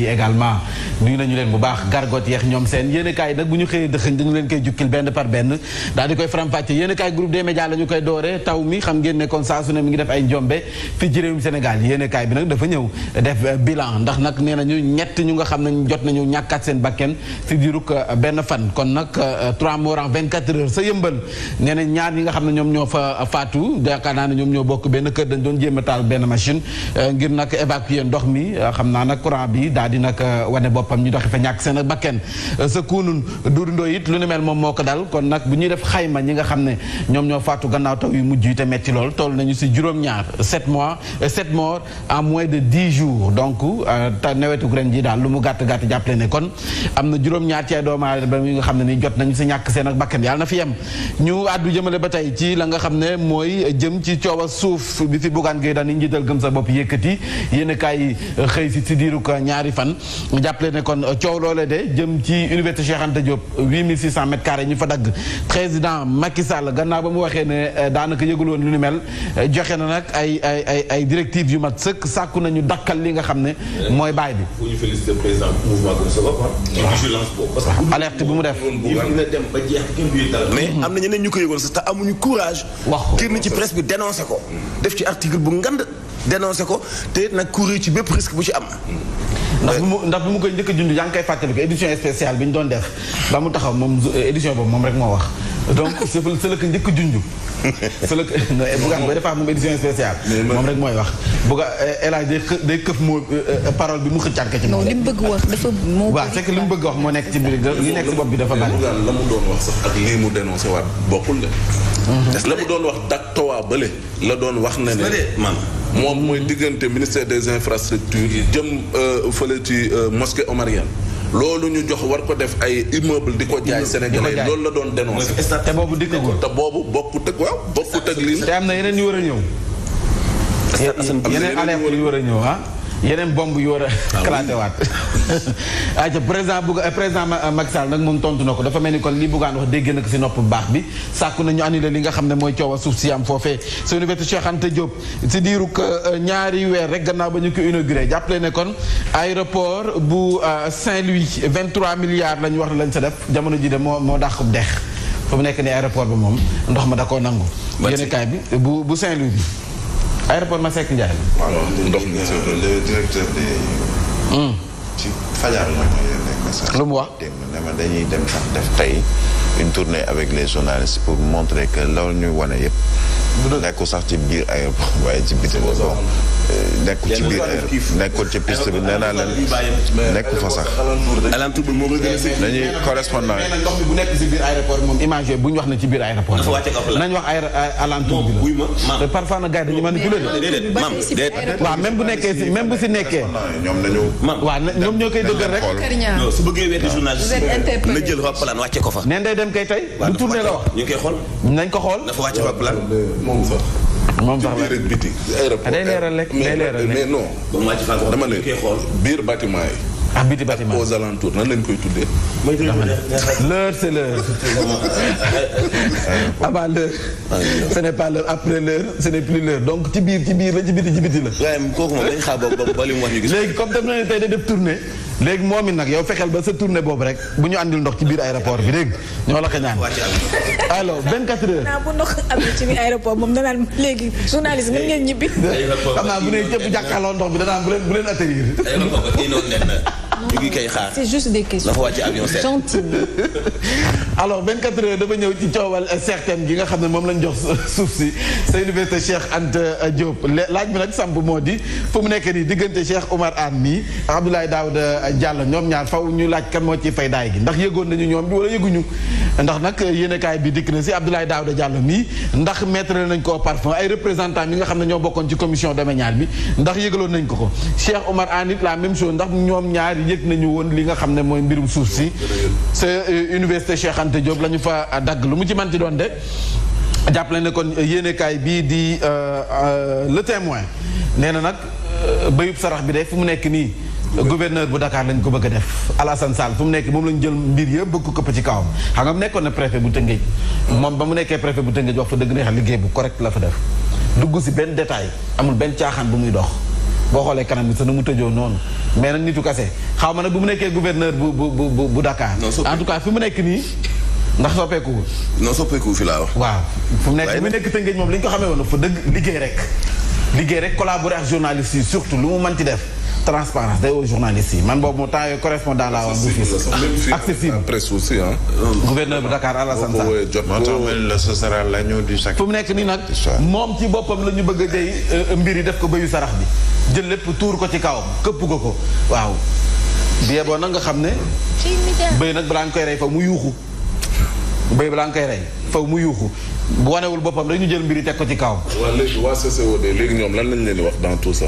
yi également nuyu nañu leen bu baax gargot yeex ñoom seen yéenekaay nag bu ñu xëyee dëxëñ dañu leen koy jukkil benn par benn daal di koy faram-fàcce yéenekaay groupe des médias la ñu koy dooree taw mi xam ngeen ne kon saa su ne mi ngi def ay njombe fii ci réewum Sénégal yéenekaay bi nag dafa ñëw def bilan ndax nag nee nañu ñett ñu nga xam ne jot nañu ñàkkaat seen bakken si diirug benn fan kon nag 3 morts en 24 heures sa yëmbal nee na ñaar ñi nga xam ne ñoom ñoo fa faatu yaakaar naa ne ñoom ñoo bokk benn kër dañ doon jéem a taal benn machine ngir nag évacuer ndox mi xam naa nag courant bi daal di nag wane boppam ñu doxi fa ñàkk seen ak bakken sa kuunun duurindoo it lu ni mel moom moo ko dal kon nag bu ñuy def xayma ñi nga xam ne ñoom ñoo faatu gannaaw taw yu mujj yi te metti lool toll nañu si juróom-ñaar 7 morts en moins de 10 jours donc te nawetu ren ji daal lu mu gàtt-gàtt jàppale ne kon am na juróom-ñaar ci ay doomu aadama yi nga xam ne ni jot nañu si ñàkk seen ak bakken yàlla na fi yem ñu àddu jëmale ba tey ci la nga xam ne mooy jëm ci coowa suuf bi fi Bougane Gueye Dany njiital gëm sa bopp yëkkati yéen kaay xëy si diiru ko ñaari fan jàppale ne kon coow loole de jëm ci université Cheikh Anta Diop 8600 mètres carrés ñu fa dagg président Macky Sall gannaaw ba mu waxee ne daanaka yëgul woon lu ni mel joxe na nag ay directives yu mat sëkk sàkku nañu dakkal li nga xam ne mooy baay bi. fu ñu félicité président mouvement gëm sa bopp vigilance boobu parce que alerte bi mu def dem ba jeex mais am na ñeneen ñu ko yëgoon sax te amuñu courage wax ko génn ci presse bi dénoncé ko def ci article bu ngand dénoncé ko te nag courir ci bépp risque bu ci am ndax bu mu koy njëkk a junj yaa ngi koy fàttali ko édition spéciale bi ñu doon def ba mu taxaw moom édition boobu moom rek moo wax donc c'est la ko njëkk a junj c'est la ko Bougane booy defaa moom édition spéciale moom rek mooy wax Bougane El Hadj day këf moo parole bi mu xëccaat ko ci non li mu bëgg wax dafa moo waaw c'est que li mu bëgg wax moo nekk ci biir li nekk ci bopp bi dafa bari Bougane la mu doon wax sax ak lii mu dénoncé waat bokkul de la mu doon wax dak towaa bële la doon wax ne moom mooy diggante ministère des infrastructures jëm fële ci mosquée omarienne loolu ñu jox war ko def ay immeuble di ko jaay sénégalais loolu la doon dénoncé te boobu dikkagul te boobu bokkut ak waaw bokkut ak lii te am na yeneen yu war a ñëw yeneen alerte yu war a ñëw ah yeneen bomb yu war a kalaate waat aca président Macky Sall nag moom tontu na ko dafa mel ni kon li Bougane wax dégg na ko si nopp bu baax bi sàkku nañu annulé li nga xam ne mooy coowa suuf si am foofee sa université Cheikh Anta Diop si diiru ñaari weer rek gannaaw ba ñu ko inauguré jàppale ne kon aéroport bu Saint-Louis 23 milliards lañ wax lañ sa def jamono ji de moo dàq dex fa mu nekk ni aéroport bi moom ndox ma da koo nangu yéen kaay bi bu Saint-Louis bi aéroport Masseck Ndiaye waaw ndox mi le directeur des ci fajar la lu mu wax dama dañuy dem sax def tey une tournée avec les journalistes pour montrer que loolu ñuy wane yëpp nekkul sax ci biir aéroport waaye ci biti la bon nekkul ci biir nekkul ci piste bi nee naa leen nekkul fa sax alentour bi moo gën a dañuy correspondant yi ndox mi bu nekk si biir aéroport moom image yooyu bu ñu wax na ci biir aéroport nañ wax alentour bi la parfois na gars yi dañu manipuler waaw même bu nekkee si même bu si nekkee ñoom dañu waaw ñoom ñoo koy dëggal rek su bëggee weeti journaliste na jël roppalaan wàcce ko fa neen day dem kay tey du tourné la wax ñu ngi koy xool nañ ko xool dafa wàcce roppalaan moom sax la biir biti aéroport day leeral rek day leeral mais non dama ne biir bâtiment yi biti bâtiment aux alentours nan lañ koy tuddee l'heure c'est l'heure avant l'heure ce n'est pas l'heure après l'heure ce n'est plus l'heure donc ci biir la ci biti la waaye kooku moom dañ xaar ba li mu wax ñu gis léegi comme def na ne tey day def tournée léegi moom it nag yow fexeel ba sa tournée boobu rek bu ñu andil ndox ci biir aéroport bi dégg ñoo la ko ñaan alors 24 heures naa bu ndox am ci biir aéroport moom danaan léegi journaliste mën ngeen ñibbi xam naa bu ne cëpp jàkkaarloo ndox bi danaan bu leen atterrir ñu ngi koy xaar c'est juste des questions dafa wàcc avion gentil alors 24 heures dafa ñëw ci coowal certaine gi nga xam ne moom lañ jox suuf si sa université Cheikh Anta Diop laaj bi nag samp moo di fu mu nekk nii diggante Cheikh Oumar Anne nii Abdoulaye Daouda Diallo ñoom ñaar faw ñu laaj kan moo ci fay daay gi ndax yëgoon nañu ñoom bi wala yëguñu ndax nag yéenekaay bi dikk na si Abdoulaye Daouda Diallo mii ndax mettre nañ ko au parfum ay représentants yi nga xam ne ñoo bokkoon ci commission domaniale bi ndax yëgaloon nañ ko Cheikh Oumar Anne it la même chose ndax ñoom ñaar yëg nañu woon li nga xam ne mooy mbirum suuf si sa université Cheikh Anta Diop la ñu fa dagg lu mu ci manti doon de jàppale ne kon yéenekaay bii di Le Témoin nee na nag bayub sarax bi de fu mu nekk nii gouverneur bu Dakar lañ ko bëgg a def Alassane Sall fu mu nekk moom lañ jël mbir yëpp bëgg ko këpp ci kawam xam nga mu nekkoon na préfet bu Tëngéej moom ba mu nekkee préfet bu Tëngéej wax fa dëgg neex liggéey bu correct la fa def dugg si benn détail amul benn caaxaan bu muy dox boo xoolee kanam bi sax na mu tëjoo noonu mais nag nitu kase xaw ma nag bu mu nekkee gouverneur bu Dakar. en tout cas fi mu nekk nii ndax soppeekuwul. non soppeekuwul fi laa wax. waaw fu mu nekk fi mu nekk Tëngéej moom li ñu ko xamee woon fa dëgg liggéey rek collaborer ak journalistes yi surtout lu mu mën ci def transparence day aux journalistes yi man boobu temps yooyu correspondant laa woon bu fii accessible presse aussi gouverneur bu Dakar Alassane Sall fu mu nekk nii nag moom ci boppam la ñu bëgg a jëy mbir yi def ko bëyu sarax bi jël lépp tuur ko ci kawam këpp ko waaw bi yeboo nag nga xam ne bëy nag balaa nga koy rey fa mu yuuxu bëy balaa nga koy rey faw mu yuuxu bu wanewul boppam dañu jël mbir yi teg ko ci kaw. waaw léegi waa CCOD léegi ñoom lan lañ leen di wax dans tout ça.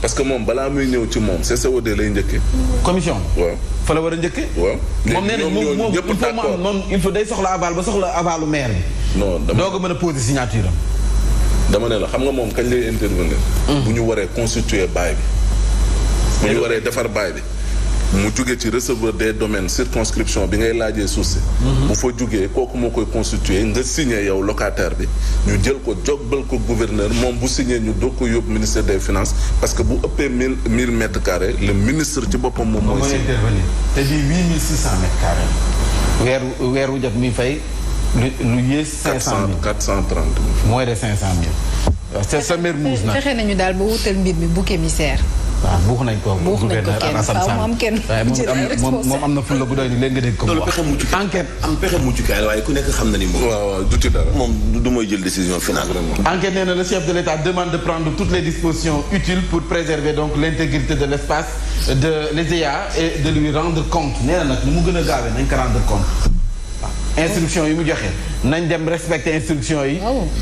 parce que moom balaa muy ñëw ci moom CCOD lay njëkkee. commission. waaw fa la war a njëkkee. waaw moom nee na moom il faut mu am moom il faut day soxla aval ba soxla avalu maire bi. non dama doog a mën a poser signature am. dama ne la xam nga moom kañ lay intervenir. bu ñu waree constituer bail bi. bu ñu waree defar bail bi. mu jugee ci receveur des domaines circonscription bi ngay laajee suuf si. bu fa jugee kooku moo koy constituer nga signé yow locataire bi ñu jël ko jobbal ko gouverneur moom bu signé ñu doog ko yóbbu ministère des finances parce que bu ëppee 1000 mètres carrés le ministre ci boppam moom mooy intervenir te di 8600 mètres carrés weeru jot mi fay lu yées 500000 430 moins de 500000 c'est sa mère muus na fexe nañu daal ba wutal mbir mi bouc émissaire. waaw buux nañ ko gouverneur Alassane Sall moom am na fulla bu doy ni léegi nga dégg ko mu wax enquête am pexe muccukaay waaye ku nekk xam na ni moom waaw du ci dara moom du mooy jël décision finale enquête nee na le chef de l'État demande de prendre toutes les dispositions utiles pour préserver donc l'intégrité de l'espace de l'ESEA et de lui rendre compte nee na nag ni mu gën a gaawee nañ ko rendre compte waaw instruction yi mu joxe nañ dem respecter instruction yi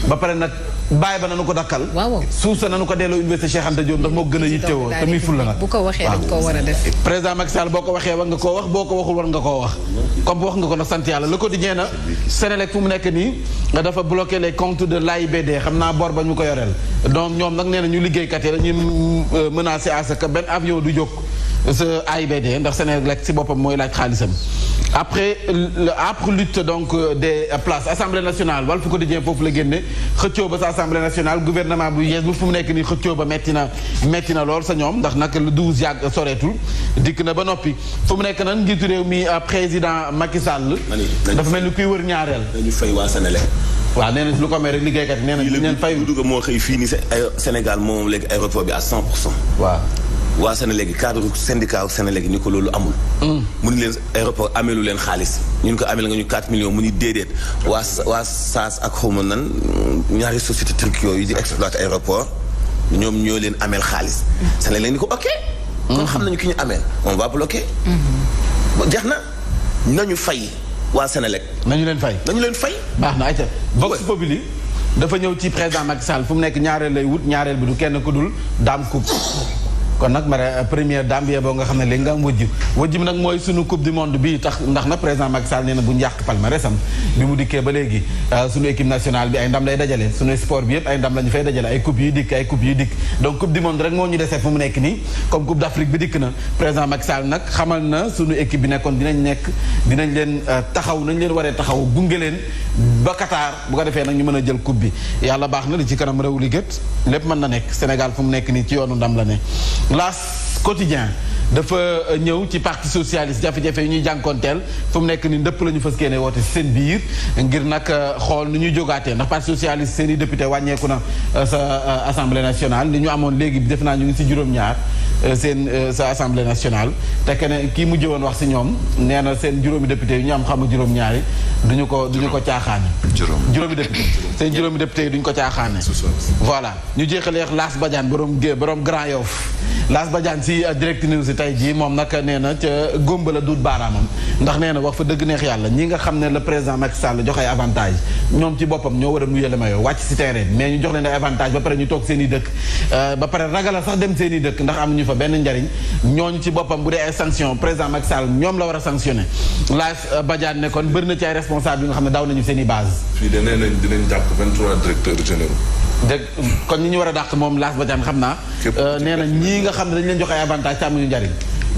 ba pare nag bàyyi ba nanu ko dakkal suuf sa nanu ko delloo université Cheikh Anta Diop ndax moo gën a yittewoo te muy fulla nag bu ko waxee dañ ko war a def président Macky Sall boo ko waxee war nga koo wax boo ko waxul war nga koo wax comme wax nga ko nag sant yàlla Le Quotidien na Sénélec fu mu nekk nii dafa bloqué les comptes de l'AIBD xam naa bor ba ñu ko yoreel donc ñoom nag nee na ñu liggéeykat yi dañuy menacé à ce que benn avion du jóg sa AIBD ndax Sénélec si boppam mooy laaj xaalisam après lutte donc des places Assemblée nationale Walf Quotidien foofu la génne xëccoo ba sa Assemblée nationale gouvernement bu yees bu fu mu nekk nii xëccoo ba metti na lool sa ñoom ndax nag le 12 yàgg soreetul dikk na ba noppi fu mu nekk nag njiitu réew mi président Macky Sall dafa mel ni kuy wër ñaareel dañu fay waa Sénélec waaw nee na lu ko may rek liggéeykat yi nee na ñu leen fay dugg moo xëy fii nii Sénégal moom léegi aéroport bi à 100%. waaw waa Sénégal cadre syndicat wu Sénégal ni ko loolu amul. mu ni leen aéroport ameelu leen xaalis ñun ko ameel nga ñu 4 millions mu ni déedéet waa SAS ak xawma nan ñaari société turque yooyu di exploiter aéroport ñoom ñoo leen ameel xaalis. Sénégal ni ko ok. kon xam nañu ki ñu ameel on va bloquer. jeex na nañu fay waa Sénégal. nañu leen fay. baax na ayca Vox Populi dafa ñëw ci président Macky Sall fu mu nekk ñaareel lay wut ñaareel bi du kenn ku dul Dame Coupe. kon nag première dame bi boo nga xam ne léegi nga am wëjj bi nag mooy sunu coupe du monde bi tax ndax nag président Macky Sall nee na bu ñu yàq palmarèsam bi mu dikkee ba léegi sunu équipe nationale bi ay ndam lay dajale sunu sport bi yëpp ay ndam la ñu fay dajale ay coupe yu dikk donc coupe du monde rek moo ñu desee fu mu nekk nii comme coupe d'Afrique bi dikk na président Macky Sall nag xamal na sunu équipe bi nekkoon dinañ leen taxaw nañ leen waree taxaw gunge leen ba Qatar bu ko defee nag ñu mën a jël coupe bi yàlla baax na li ci kanam réew li gët lépp mën na nekk Sénégal fu mu nekk nii ci yoonu ndam la ne L'As quotidien dafa ñëw ci parti socialiste jafe-jafe yi ñuy jànkoonteel fu mu nekk ni ndëpp la ñu fas yéene woote si seen biir ngir nag xool nu ñuy jógaatee ndax parti socialiste seen i député wàññeeku na sa assemblée nationale li ñu amoon léegi def naa ñu ngi si juróom-ñaar sa assemblée nationale te keneen kii mujj woon wax si ñoom nee na seen juróomi député yi ñu am xam juróom-ñaar yi duñu ko caaxaane juróomi député seen juróomi député yi duñu ko caaxaane voilà ñu jeexalee Lass Badiane borom Grand Yoff Lass Badiane si Direct News tey jii moom nag nee na ca gómba la duut baaraamam ndax nee na wax fa dëgg neex yàlla ñi nga xam ne le président Macky Sall jox ay avantage ñoom ci boppam ñoo war a nuyee la mayoo wàcc si terrain mais ñu jox leen ay avantage ba pare ñu toog seen i dëkk ba pare ragala sax dem seen i dëkk ndax amuñu fa benn njariñ ñooñu ci boppam bu dee ay sanction président Macky Sall ñoom la war a sanctionné Lass Badiane ne kon bëri na ci ay responsable yi nga xam ne daw nañu seen i base fii de nee nañ dinañ jàpp 23 directeurs généraux dégg kon ñi ñu war a dàq moom Lass Badiane xam naa nee na ñii nga xam ne dañ leen jox ay avantage te amuñu njariñ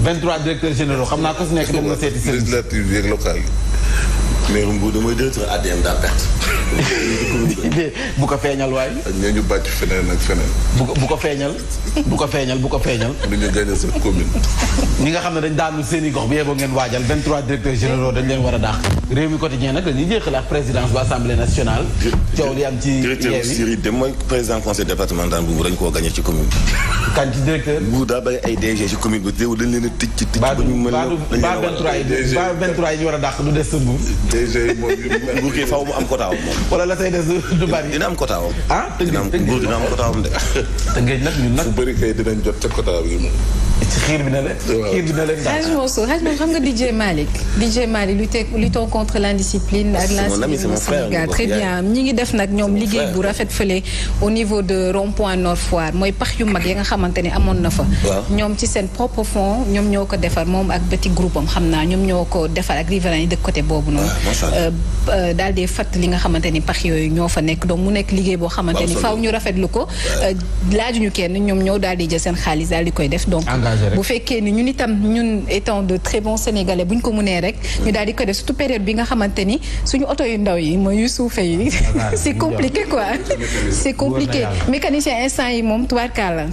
23 directeurs généraux xam naa ko si nekk dem nga seeti législative yeeg locale yi mais Mbour damay directeur ADM daa perte bu ko feeñal waay. ak ñoo ñu bàcc feneen ak feneen. bu ko feeñal. bu ko feeñal bu ko feeñal. mënuñu gagné sa commune. ñi nga xam ne dañ daanu seen i gox bi yeboo ngeen waajal 23 directeurs généraux dañ leen war a daax. réew mi quotidien nag dañuy jeexal ak présidence bu assemblée nationale. coow li am ci directeur Syrie dem mooy président conseil départemental bu dañ koo gagné ci commune bi. kan ci directeur. bu daa bëri ay DG ci commune bi teewul dañ leen a tëj ci tëj. ba ñu mën a ba 23 yi ñu war a dàq du des sa mbuur. DG yi moom nguur gi faaw mu am quota moom. wala la say des du bari. dina am quota am. ah nguur dina am quota am de. te ngeen nag ñun nag. fu bëri kay dinañ jot ca quota bi moom. ci xiir bi na leen. xiir bi na leen daal. Haj moom xam nga DJ Malick luttons contre l'indiscipline ak l'incivisme au Sénégal très bien ñi ngi def nag ñoom liggéey bu rafet fële au niveau de rond-point Nord Foire mooy pax yu mag ya nga xamante ne amoon na fa. ñoom ci seen propre fond ñoom ñoo ko defar moom ak petit groupe am xam naa ñoom ñoo ko defar ak riverains yi dëkk côté boobu noonu. daal di fàtt li nga xamante ni pax yooyu ñoo fa nekk donc mu nekk liggéey boo xamante ni faaw ñu rafetlu ko laajuñu kenn ñoom ñoo daal di jël seen xaalis daal di koy def donc bu fekkee ni ñun itam ñun étant de très bons sénégalais bu ñu ko mënee rek ñu daal di ko def surtout période bi nga xamante ni suñu oto yu ndaw yi mooy yu suufee yi c'est compliqué quoi c'est compliqué mécanicien instant yi moom tubaarkaala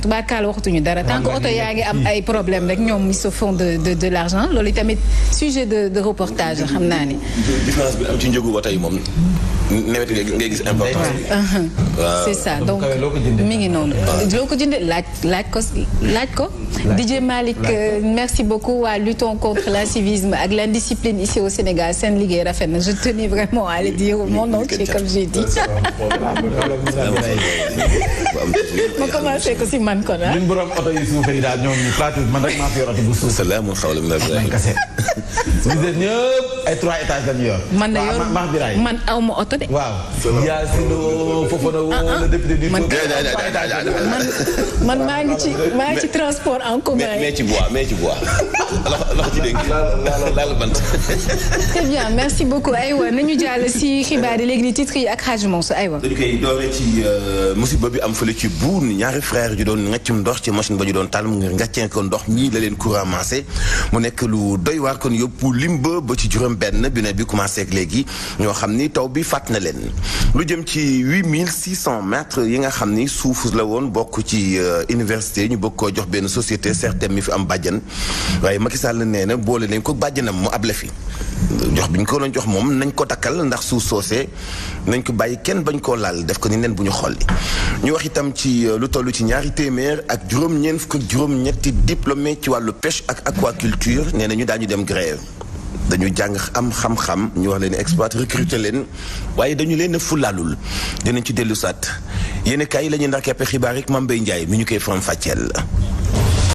waxatuñu dara tant que oto yaa ngi am ay problème rek ñoom ils se font de l'argent loolu tamit sujet de reportage xam naa ni différence bi am ci njëgu ba tey moom nawet ngay gis importance bi c'est ça donc mi ngi noonu loo ko jëndee laaj ko DJ Malick merci beaucoup waa luttons contre l'incivisme ak l'indiscipline ici au Sénégal seen liggéey rafet na je tenais vraiment à le dire mon entier comme j'ai dit ma commencé ko si man kon ñun borom oto yu suufee yi daal ñoom ñu plateau man rek maa fi yor oto bu suuf salaamul xawla min kase ñëpp ay 3 étages lañu yor man aw ma oto de waaw yaa si no Fofana woo le député du man maa ngi ci transport en commun mais ci bois loxo ci dégg laal bant très bien merci beaucoup aywa nañu jàll si xibaar yi léegi ni titre yi ak Hadj Mansour aywa dañu koy doore ci musiba bi am fële ci buur ñaari frère yu doon ngaccum ndox ci machine ba ñu doon taal mu ngi ngaccee ko ndox ñii la leen courant massé mu nekk lu doy waar kon yóbbu limba ba ci juróom benn bi ne bi commencé ak léegi ñoo xam ni taw bi fàtt na leen lu jëm ci 8600 mètres yi nga xam ni suuf la woon bokk ci université ñu bëgg koo jox benn société certaine mi fi am bàjjan waaye Macky Sall nee na boole nañ ko bàjjanam mu able fi jox bi ñu ko doon jox moom nañ ko dakkal ndax suuf soosee nañ ko bàyyi kenn bañ koo laal def ko ni nen bu ñu xolli ñu wax itam ci lu toll ci 200 ak juróom-ñeent fukk ak juróom-ñetti diplômé ci wàllu pêche ak aquaculture nee na ñu daañu dem grève dañu jàng am xam-xam ñu wax leen exploit recruter leen waaye dañu leen a fulaalul dinañ ci dellu saat yéen kay la ñuy ndar keppe xibaar rek Mame Mbaye Ndiaye mi ñu koy faram fàcceel